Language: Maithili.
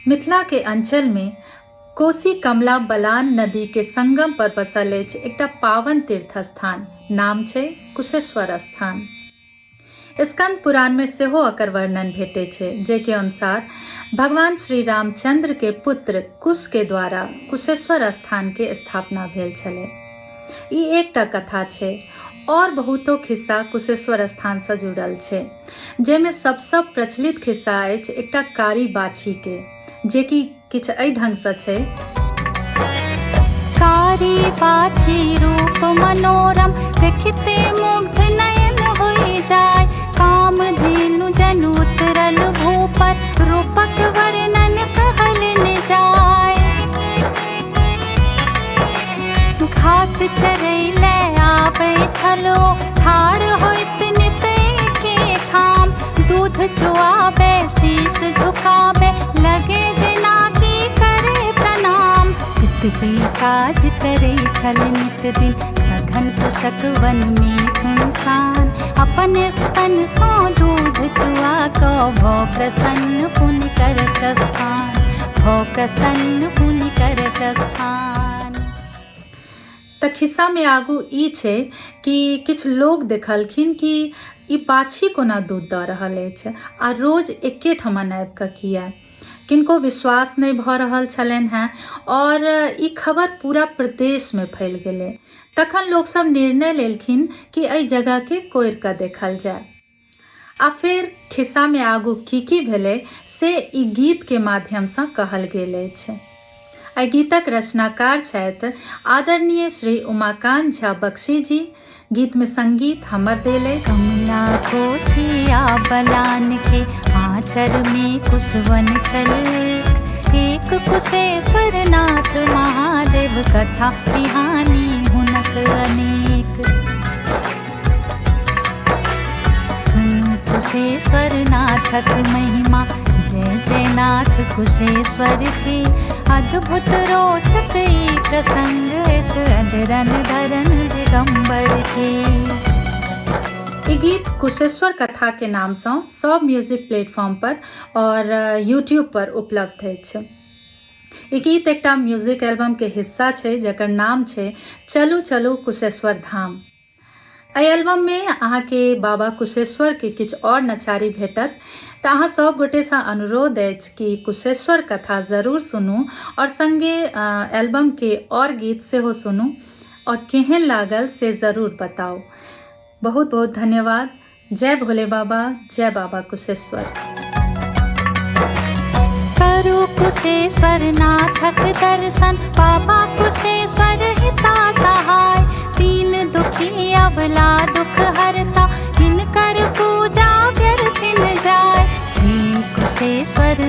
मिथिला के अंचल में कोसी कमला बलान नदी के संगम पर बसल अछि एकटा पावन तीर्थ स्थान, नाम छै कुशेश्वर स्थान। स्कंद पुराण में सेहो एकर वर्णन भेटे छै, जे के अनुसार भगवान श्री रामचंद्र के पुत्र कुश के द्वारा कुशेश्वर स्थान के स्थापना भेल छलै। ई एकटा कथा छै और बहुतो खिस्सा कुशेश्वर स्थान से जुड़ल छै, जाहिमे सबसँ प्रचलित खिस्सा अछि एकटा कारी बाछी के, जे कि किछु एहि ढंग से छै। कारी बाछी रूप मनोरम देखते मुग्ध नयन होई जाय, काम धेनु जनु उतरल भूपर रूपक वर्णन कहल न जाय। घास चरैले आबै छलो ठाढ़ होइत नित एके ठाम, दूध चुआबे शीश झुकाबे लगे जेना की करे प्रणाम। एतबे काज करे छल नित दिन सघन कुशक वन में सुनसान, अपन स्तन सँ दूध चुआ कऽ भऽ प्रसन्न पुनि कर प्रस्थान, भऽ प्रसन्न पुनि कर प्रस्थान। तऽ खिस्सा में आगू ई छै कि किछु लोग देखलखिन कि ई बाछी कोना दूध दऽ रहल अछि आ रोज एके ठमन आबि कऽ किया। किनको विश्वास नहि भऽ रहल छलनि हेँ और ई खबर पूरा प्रदेश में फैल गेलै। तखन लोक सब निर्णय लेलखिन कि एहि जगह के कोरि कऽ देखल जाय। आ फेर खिस्सा में आगू की की भेलै से ई गीत के माध्यम सँ कहल गेल अछि। एहि गीतक रचनाकार छथि आदरणीय श्री उमाकांत झा बख्शी जी। गीत में संगीत हमर देल अछि। कमला कोसिया बलान के आंचर में कुशवन छल, एक कुशेश्वर नाथ महादेव कथा पिहानी हुनक अनेक। सुनु कुशेश्वर नाथक महिमा जय जय नाथ कुशेश्वर के, अद्भुत रोचक ई प्रसंग अछि अडरन धरन दिगंबर के। ई गीत कुशेश्वर कथा के नाम सँ सब म्यूजिक प्लेटफॉर्म पर और यूट्यूब पर उपलब्ध अछि। ई गीत एकटा म्यूजिक एल्बम के हिस्सा छै जकर नाम छै चलू चलू कुशेश्वर धाम। एहि एल्बम में अहाँके बाबा कुशेश्वर के किछु और नचारी भेटत। तऽ अहाँ सब गोटे सँ अनुरोध अछि कि कुशेश्वर कथा जरूर सुनू और संगे एल्बम के और गीत सेहो सुनू और केहन लागल से जरूर बताउ। बहुत बहुत धन्यवाद। जय भोले बाबा, जय बाबा कुशेश्वर। करू कुशेश्वर नाथक दर्शन, बाबा कुशेश्वर हिता सहाय, दीन दुखी अबला दुख हरता, हिनकर पूजा व्यर्थ न जाय। हे कुशेश्वर